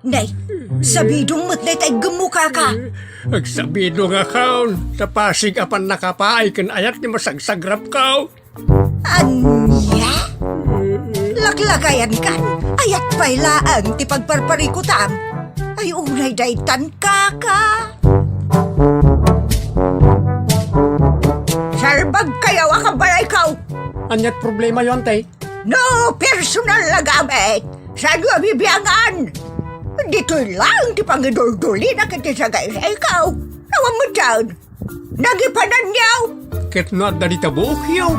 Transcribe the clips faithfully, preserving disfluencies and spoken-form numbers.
Nay, sabidong met dayta iggemmo, kaka. Agsabidongakon, ta pasig a pannakapaay ken ayat ti masagsagrapko. Ania? Laklakayankan, ayat pay laeng ti pagparparikutam. Ay, unay daytan, kaka. Salbagkayo a kabalayko. Ania't problemayo, ante? No personal a gamit, saanyo a bibiangan? Ditoy laeng ti pangiduldulina ket ti sagaysayko. Awan met dayta. Nagipananyo. Ket no adda dita buokyo.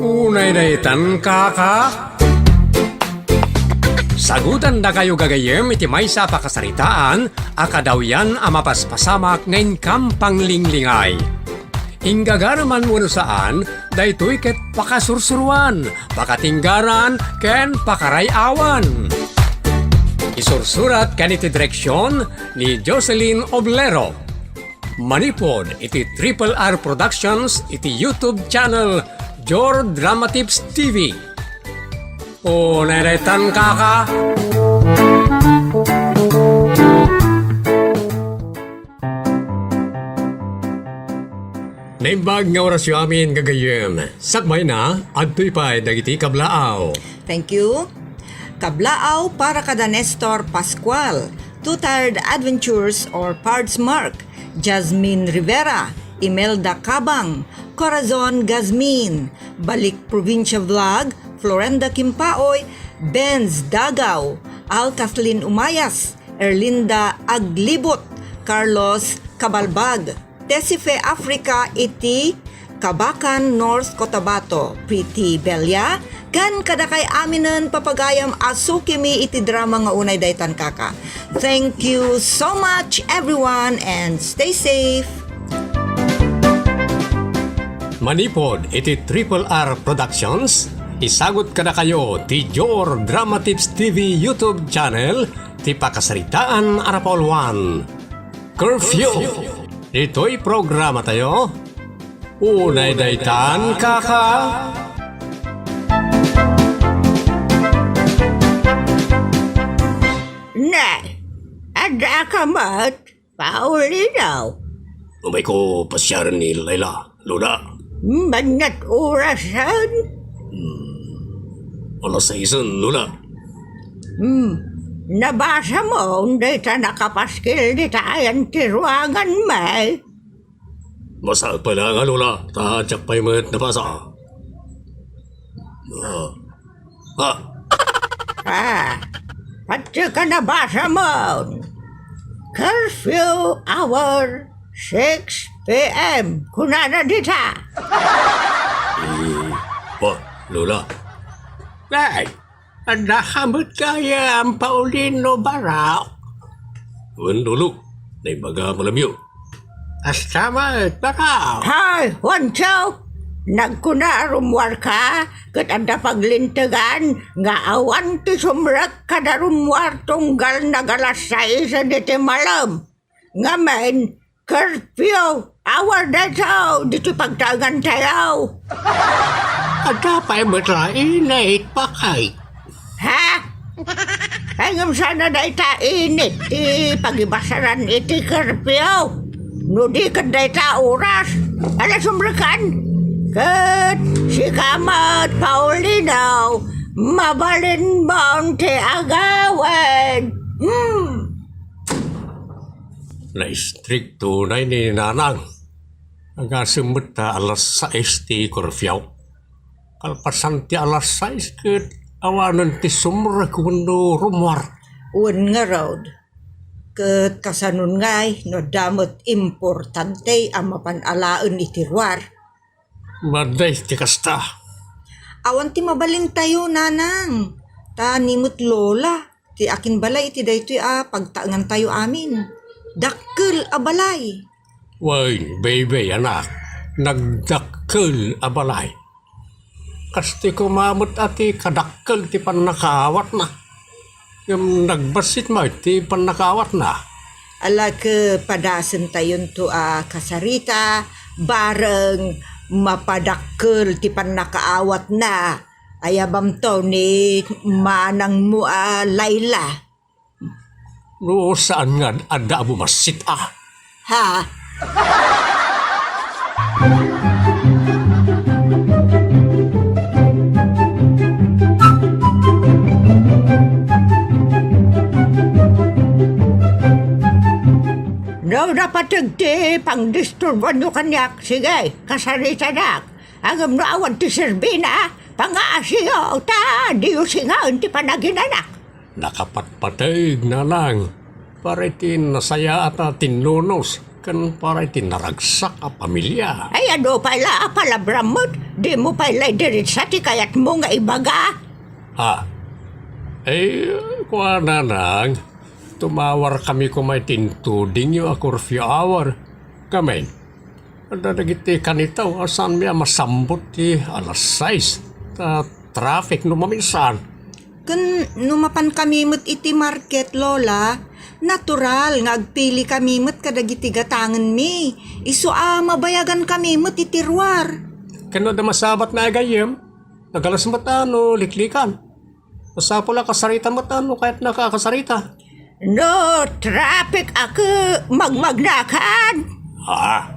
Unay daytan, kaka. Sagutandakayo gagayyem iti maysa a pakasaritaan a kadawyan a mapaspasamak nga inkam panglinglingay. Inggagaraman wenno saan, daytoy ket pakasursuroan, pakatinggaran, ken pakaray-awan. Isursurat ken iti direksion ni Jocelyn Oblero. Manipud iti Triple R Productions iti YouTube channel Jor Dramatips T V. O, nairetan, kaka. Naimbag nga orasyo amin, gagayyem. Sakbayna, adtoy pay dagiti kablaaw. Thank you. Kablaaw para kada Nestor Pascual, Two Tired Adventures or Pards Mark, Jasmine Rivera, Imelda Cabang, Corazon Gazmin, Balik Provincia Vlog, Florenda Kimpaoy, Benz Dagaw, Al Kathleen Umayas, Erlinda Aglibot, Carlos Cabalbag, Tesife Africa iti Kabakan, North Cotabato, Pretty Belia, ken kadakay aminen papagayam a sukimi iti drama nga unay daytan, kaka. Thank you so much, everyone, and stay safe! Manipud iti Triple R Productions, isagut kadakayo ti Jor Dramatips T V YouTube channel ti pakasaritaan a napauluan. Curfew! Ditoy programatayo, unay daytan, kaka. Ne, adda ka met, Paulino? Umayko pasiaren ni Laila, Lola. Mannat orasen? Hmm. Alas saisen, Lola. Hmm. Nabasamo dayta nakapaskil dita ayan ti ruangan, may? Masapul la nga, Lola, ta diak pay met nabasa. Ah. Ah. Ah. Patse ka nabasa mon. Curfew hour, six P M. Kunana dita. Eh, pa, Lola. Ay, adda ka met gayam, Paulino, Barak? Wen, Lolo. Naibaga, malamiw. Kasta met, Barak. Hay, Juancho! Nagkuna a rummuarka, ket adda paglintegan nga awan ti sumrek kada rummuar tunggal nagalas saisen iti malem. Ngamin, curfew hour dayta, ditoy pagtaengantayo. Adda pay met la init, bakay. Ha? Ay, ngem saan a dayta init ti pagibasaran iti curfew? No di ket dayta oras, ala sumrekan? Ket sika met, Paulino, mabalinmon ti agawid. Hmm. Naistrikto unay ni Nanang. Agasem met ta alas sais ti curfew. Kalpasan ti alas sais ket awanen ti sumrek wenno rummuar. Wen ngarud, ket kasanon ngay no adda met importante a mapan alaen iti ruar? Madaydi ti kasta. Awan ti mabalintayo, Nanang. Ta ni met Lola ti akinbalay iti daytoy a pagtaengantayo amin. Dakkel a balay. Wen, baby, anak, nagdakkel a balay. Kasta koma met a ti kadakkel ti pannakaawatna. Ngem nagbassit met ti pannakaawatna. Ala ket padasentayonto a kasarita, bareng mapadakkel ti pannakaawatna. Ayabamto ni manangmo a Laila. No saan nga adda a bumassit a. Ha? No napateg ti pangdisturbanyo kaniak, sige, kasaritanak. Ngem no awan ti serbina, pangaasiyo, ta diyo singaen ti panaginanak. Nakapatpateg, nanang, para iti nasayaat a tinnunos ken para iti naragsak a pamilia. Ay, adu pay la a palabram met, dimo pay la idiretsa ti kayatmo nga ibaga. Ha? Ay, kua, nanang, tumawar kami koma iti intudingyo a curfew hour. Ngamin, adda dagiti kanitaw a saanmi a masambut ti alas sais, ta traffic no mamisan. Ken no mapan kami met iti market, Lola, natural nga agpili kami met kadagiti gatangenmi. Isu a mabayagan kami met iti ruar. Ken no adda masabat nga gayyem, nagalas met a no liklikan. Masapul a kasarita met a no kayatnaka a kasarita. No traffic a ke, magmagnakan. Ha?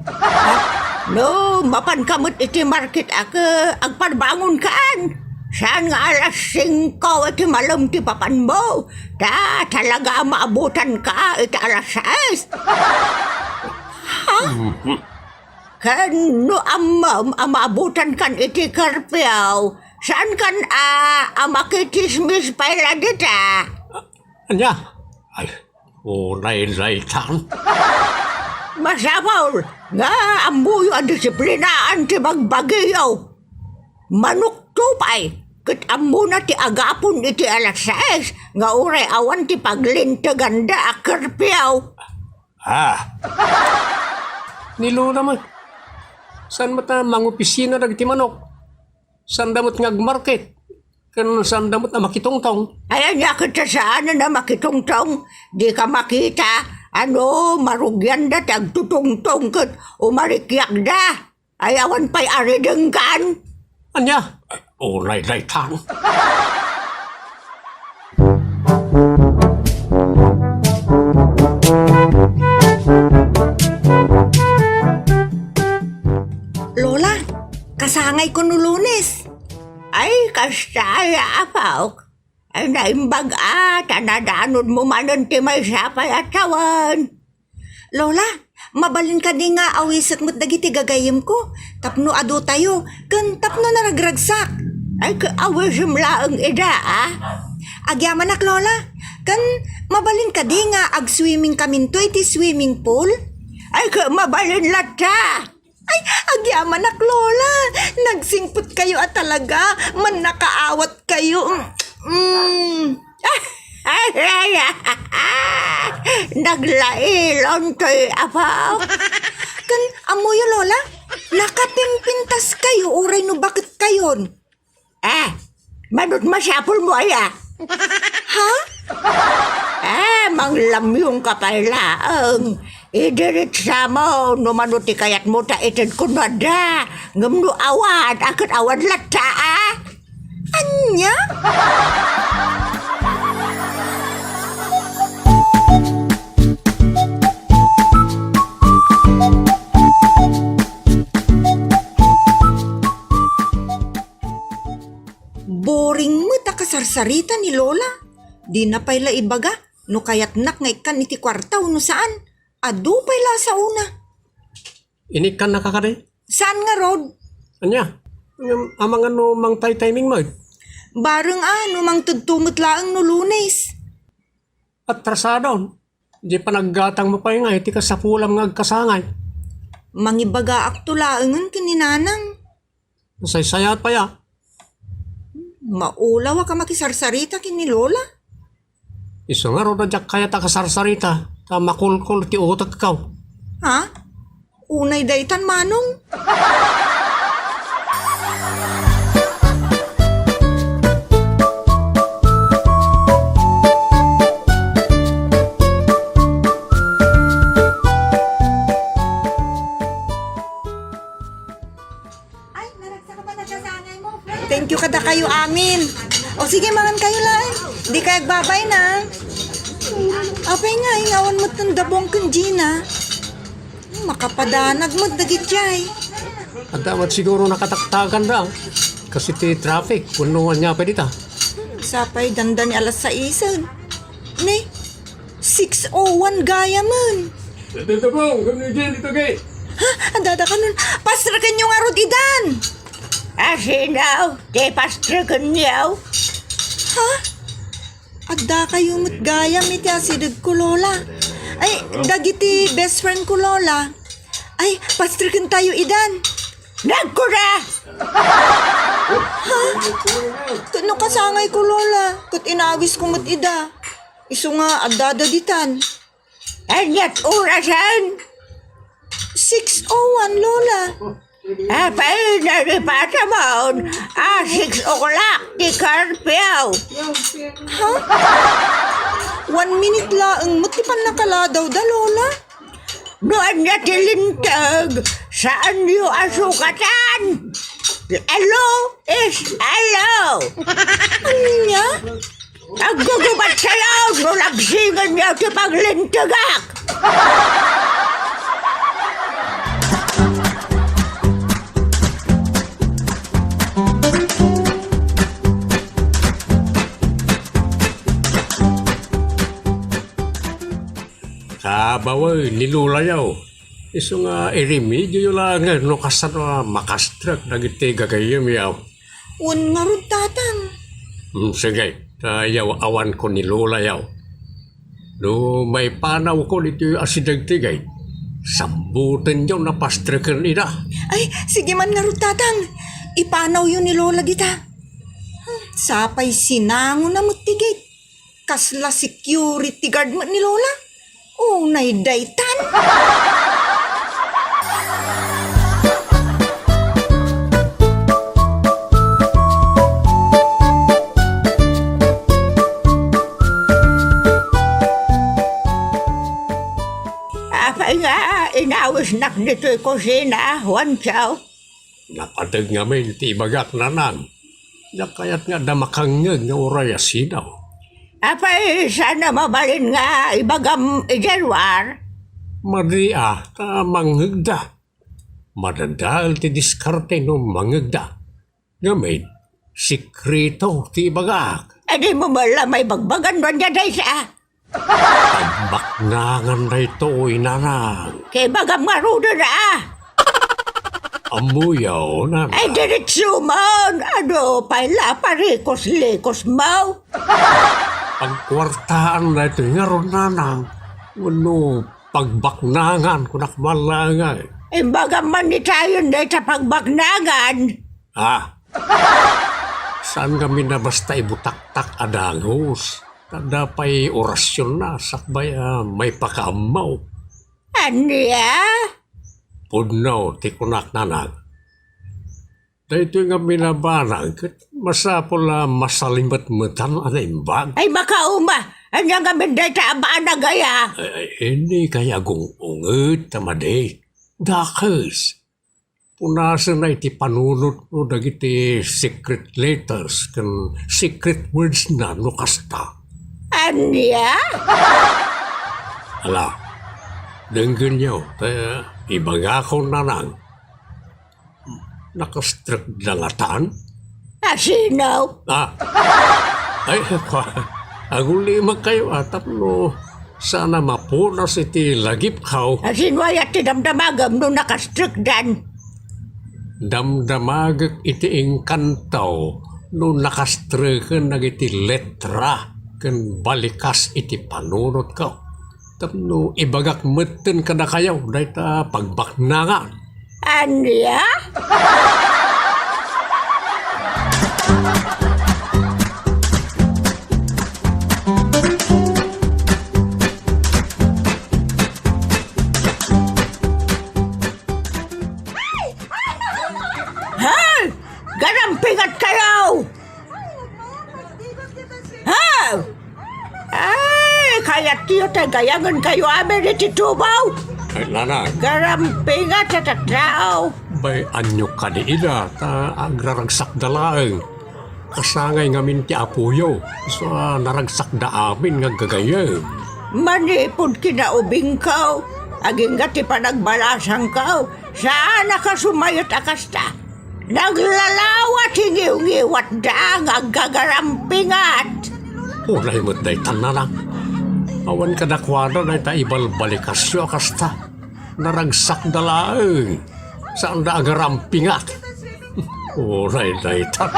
No mapanka met iti market a ke, agparbangonkan. Saan nga alas singko iti malem ti papanmo? Ta talaga a maabutanka iti alas sais. Ha? Mhm. Ken no ammom a maabutankan iti curfew, saankan a, a makitsismis pay la dita? Ania? Ay, unay laytan. Masapul nga ammoyo a disiplinaan ti bagbagiyo. Manokto pay, ket ammona ti agapon iti alas sais nga uray awan ti paglinteganda a curfew. Ah. Ni Lola met. Saan met a mangopisina dagiti manok? Saanda met nga agmarket? Ken saanda met a makitongtong? Ay, ania ket ta saanen a makitongtong? Dika makita? Ano, marugianda ti agtutongtong ket umarikiakda? Ay, awan pay aridengkan? Ania? Unay daytan. Lola, kasangayko no Lunes. Ay, kasta aya, apok. Ay, naimbag a, ta nadanonmo manen ti maysa pay a tawen. Lola, mabalin kadi nga awisek met dagiti gagayyemko tapno adutayo ken tapno naragragsak? Ay, ket awisem laeng ida, a? Agyamanak, Lola. Ken mabalin kadi nga agswimming kaminto iti swimming pool? Ay, ket mabalin latta. Ay, agyamanak, Lola. Nagsingpetkayo a talaga. Mannakaawatkayo. Mm. Naglailon toy apo. Ken, ammoyo, Lola? Nakapimpintaskayo uray no baketkayon. Ah, manut masapulmo aya? Ha? Ah, manglamyongka pay laeng. Idiretsamo no mano ti kayatmo ta itedko no adda. Ngem no awan, a ket awan latta, a? Ania? Boring met a kasarsarita ni Lola. Dina pay la ibaga no kayatnak nga ikkan iti kuarta wenno saan. Adu pay la a saona. Inikkannaka kadi? Saan ngarud? Ania? Ngem amangan no mangtaytayming met? Bareng a no mangtedto met laeng no Lunes. Atrasadon. Di panaggatangmo pay nga iti kasapulam nga agkasangay. Mangibagaakto laengen ken ni Nanang. Nasaysayaat pay a. Maulaw a ka makisarsarita ken ni Lola. Isu ngarud a diak kayat a kasarsarita, ta makulkol ti utekko. Ha? Unay daytan, Manong? Ay, naragsak ka pa nagkasangay mo, friend. Thank you kadakayo, Ami. Sige, mangan kayo laeng. Di kayo agbabay na. Apay nga, ingawan mo itong dabong kang Gina. Makapadanag mo, dagiti ay. Adda met siguro nakataktakan da. Kasi ti traffic, punuan niya pa dita. Sapay dandani alas sais. Ne, six oh one gayam. Dito po, kung naging dito kay. Ha? Adada ka nun. Pastreken nyo nga rod idan. Asino? Ti pastreken nyo? Ha? Adda kayo met gayam iti asideg ko, Lola. Ay, dagiti best friend ko, Lola. Ay, pastreken tayo idan. Nagkura! Ha? Ket no kasangay ko, Lola, ket inawis ko met ida. Isu nga, addada ditan. Aniat orasan? Six oh one, Lola. Apay, nalipatamon. Ah, six o'clock ti curfew. Ha? One minute laeng met ti pannakaladaw da, Lola. No ania ti linteg, saan yo a sukatan. Hello is hello. Ania? Aggugubat kayo no labsingan niyo ti paglintegak! Kabawen ni Lolayo. Isu nga iremedioyo laengen no kasano a makastrek dagiti gagayyemyo. Wen ngarud, Tatang. Hmm, sige, ta yaw-awanko ni Lolayo. No maipanawko ditoy asideg ti gate, sambutenyo a pastreken ida. Ay, sige man ngarud, Tatang. Ipanawyo ni Lola dita. Hmm, sapay sinangona met ti gate. Kasla security guard met ni Lola? Unay daytan? Apay nga inawisnak ditoy kusina, Juancho? Napateg ngamin ti ibagak, Nanang. Diak kayat nga adda makangngeg nga uray a sino. Apay, saan a mabalin nga ibagam idiay ruar? Madi a, ta mangngegda. Madadael ti diskarte no mangngegda. Ngamin, sekreto ti ibagak. Ay, dimo met la maibagbagan no ania dayta. Pagbaknangan daytoy, Nanang. Kay ibagam ngaruden a. Ammoyo, Nanang. Ay, diretso man. Adu pay la parikos-likos mo? Pagkuartaan daytoy ngarud, Nanang. Wenno pagbaknangan, kunak man laeng. Imbagam man itayon dayta pagbaknangan. Ah, saan ngamin a basta ibutaktak a dagus? Adda pay orasionna sakbay a maipakaammo. Ania? Pudno ti kunak, Nanang. Daytoy ngamin a banag ket masapul a masalimetmetan a naimbag. Ay, makauma! Ania ngamin dayta a banag aya? Ay, ay, ania kay agung-unget a madi. Dakes. Punasenna iti panunotmo dagiti secret letters ken secret words na no kasta. Ania? Ala, denggenyo, ta ibagakon, Nanang. Nakastrek da ngatan? A sino? Ah. Ay, kwa, agulimekkayo a tapno saan a mapunas iti lagipko. A sino aya ti damdamagem no nakastrekdan? Damdamagek iti engkanto no nakastreken dagiti letra ken balikas iti panunotko. Tapno ibagak metten kadakayo dayta pagbaknangan. Ania? Hey! Garampingat kayo! Ha? Ay, kayatyo ti gayangenkayo amin iti tubaw? Ay, Nanang. Garampingat a tattao. Bay, aniak kadi ida, ta agraragsakda laeng. Kasangay ngamin ti apoyo, isu a naragsakda amin nga aggagayyem. Manipud kinaubingko, agingga ti panagbalasangko, saan a kasumayat a kasta. Naglalawa ti ngiwngiwatda nga aggagarampingat. Unay met dayta, nanang. Awan kadakuada dayta ibalbalikasyo a kasta. Naragsakda laeng. Saanda agarampingat. Uray dayta.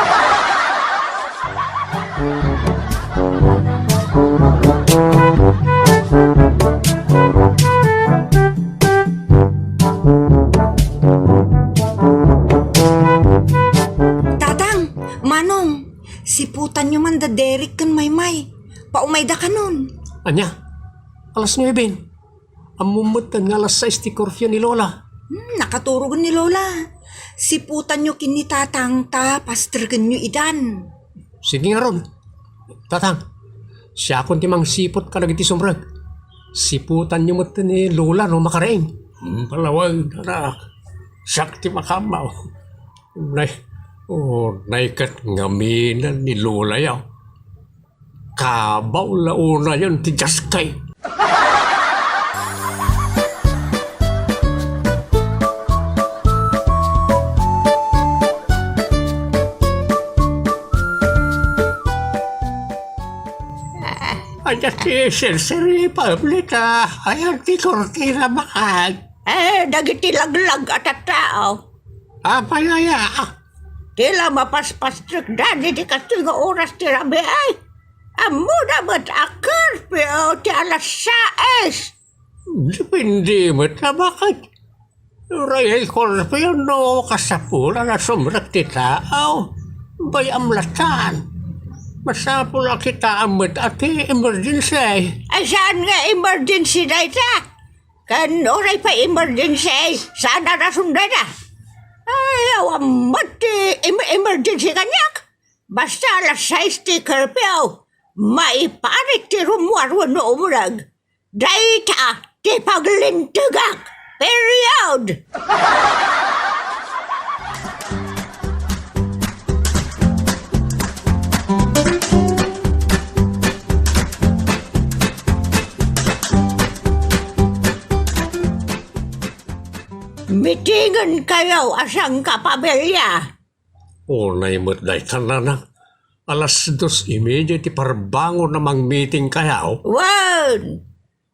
Tatang, Manong, siputanyo man da Derek ken Maymay. Paumayda kanon. Ania? Alas nuebe. Ammom metten nga alas sais ti curfew ni Lola. Hmm, nakaturogen ni Lola. Siputanyo ken ni Tatang ta pastrekenyo idan. Sige ngarud. Tatang, siakon ti mangsiput kadagiti sumrek. Siputanyo metten ni Lola no makaraim. Hmm, palawan, anak. Siak ti makaammo. Nay, oh, nay ket ngaminen ni Lola ya. Kabaw la unayen ti jaskay. Ania ti sirsiri, Pablita? Ayan ti kurtina, bakay. Eh, dagiti laglag a tattao. Apay aya? Ti la mapaspastrekda diti kastoy nga oras ti rabii. Ammona met a curfew ti alas sais. Depende met a bakit. Uray curfew no kasapulan a sumrek ti tao. Bayam latan. Masapul a kitaem met a ti emergency. Ay, saan nga emergency dayta? Ken uray pay emergency, saan a rason dayta? Ay, awan met ti em-, emergency kaniak. Basta alas sais ti curfew, maiparit ti rummuar wenno umreg. Dayta ti paglintegak. Period! Meetingenkayo a sangkapamilya. Unay met dayta, nanang. Alas dos y media ti parbangon a mangmeetingkayo. Wen,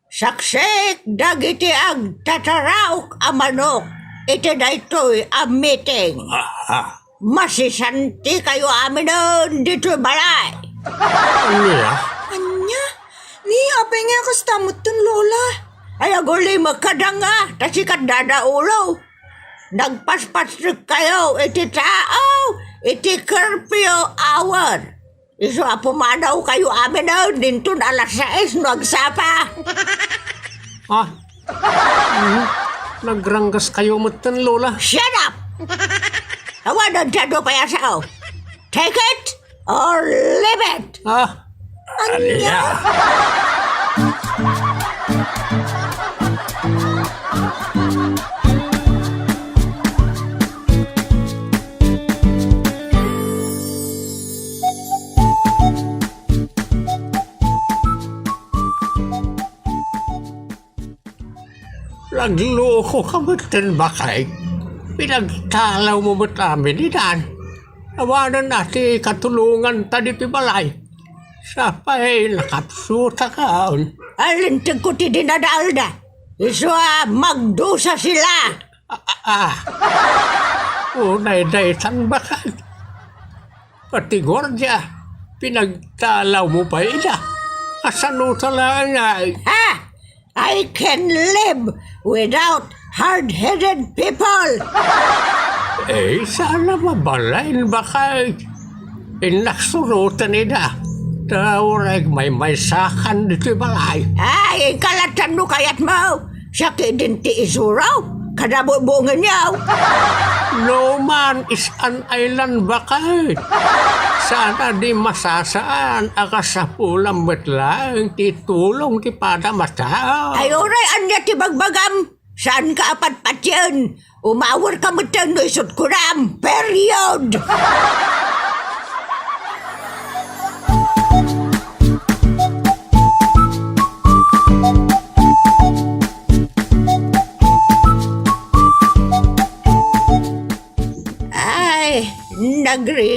saksik dagiti agtataraok a manok iti daytoy a meeting. Ah, ah. Masisantikayo aminen ditoy balay. Ania? Ania? Ni, apay nga kasta metten, Lola? Ay, agulimek kadanga, ta sika dada ulo. Nagpaspastrekkayo iti tao iti curfew hour. Isu a pumadawkayo aminen dinton alas sais no agsapa. Ah, mm, nagranggaskayo metten, Lola. Shut up! Awan dayta adu pay a sao. Take it or leave it! Ah, ania? Nagluko ka met ten, bakay. Pinagtalawmo met amin idan. Awanen a ti katulonganta ditoy balay. Sapay nakapsutakon. Alintegko ti dinadaalda. Isu a magdusa sila. Ah, ah, ah. Unay daytan, bakay. Pati guardia, pinagtalawmo pay ida. Kasano ta laeng ay? Ha? I can live without hard-headed people. Eh, saan a mabalin, bakay. Innak suroten ida. Ta uray maymaysakan ditoy balay. Ay, inka latta no kayatmo. Siak idin ti isuro, kada bubungenyo. No man is an island, bakay. Saan a di masasaan a kasapulan met laeng ti tulong ti padam a tao. Ay, uray, ania ti bagbagam? Saanka a patpatien? Umawarka metten no isut' kunam. Period!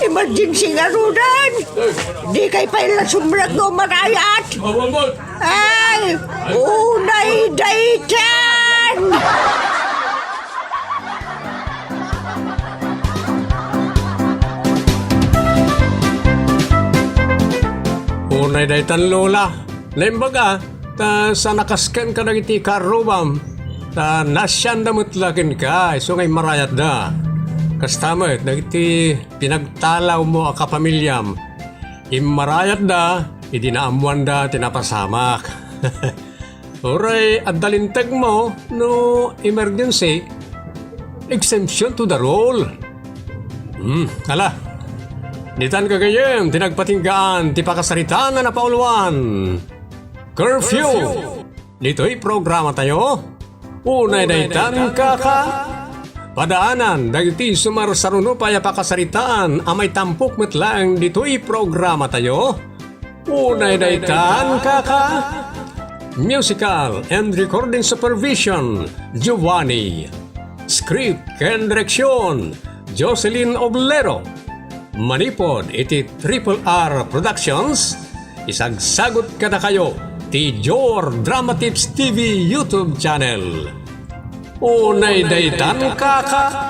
Emergency nga rudan. Di kay pay la sumrek no marayat. Ay, unay daytan! Unay daytan, Lola. Naimbag a, ta sa nakasken kadagiti karrubam, ta nasianda met la kenka, isu nga immarayatda. Kasta met dagiti pinagtalawmo a kapamiliam, immarayatda idi naammoanda ti napasamak. Uray adda lintegmo no emergency, exemption to the rule. Hmm, ala. Ditan gagayyem ti nagpatinggaan ti pakasaritaan a napauluan. Curfew! Ditoy programa tayo. Unay daytan, kaka. Padaanan dagiti sumarsaruno pay a pakasaritaan a maitampok met laeng ditoy programa tayo. Unay daytan, kaka. Musical and recording supervision, Giovanni. Script ken direksyon, Jocelyn Oblero. Manipod iti Triple R Productions, isagsagut kadakayo ti Jor Drama Tips T V YouTube channel. Unay daytan, kaka.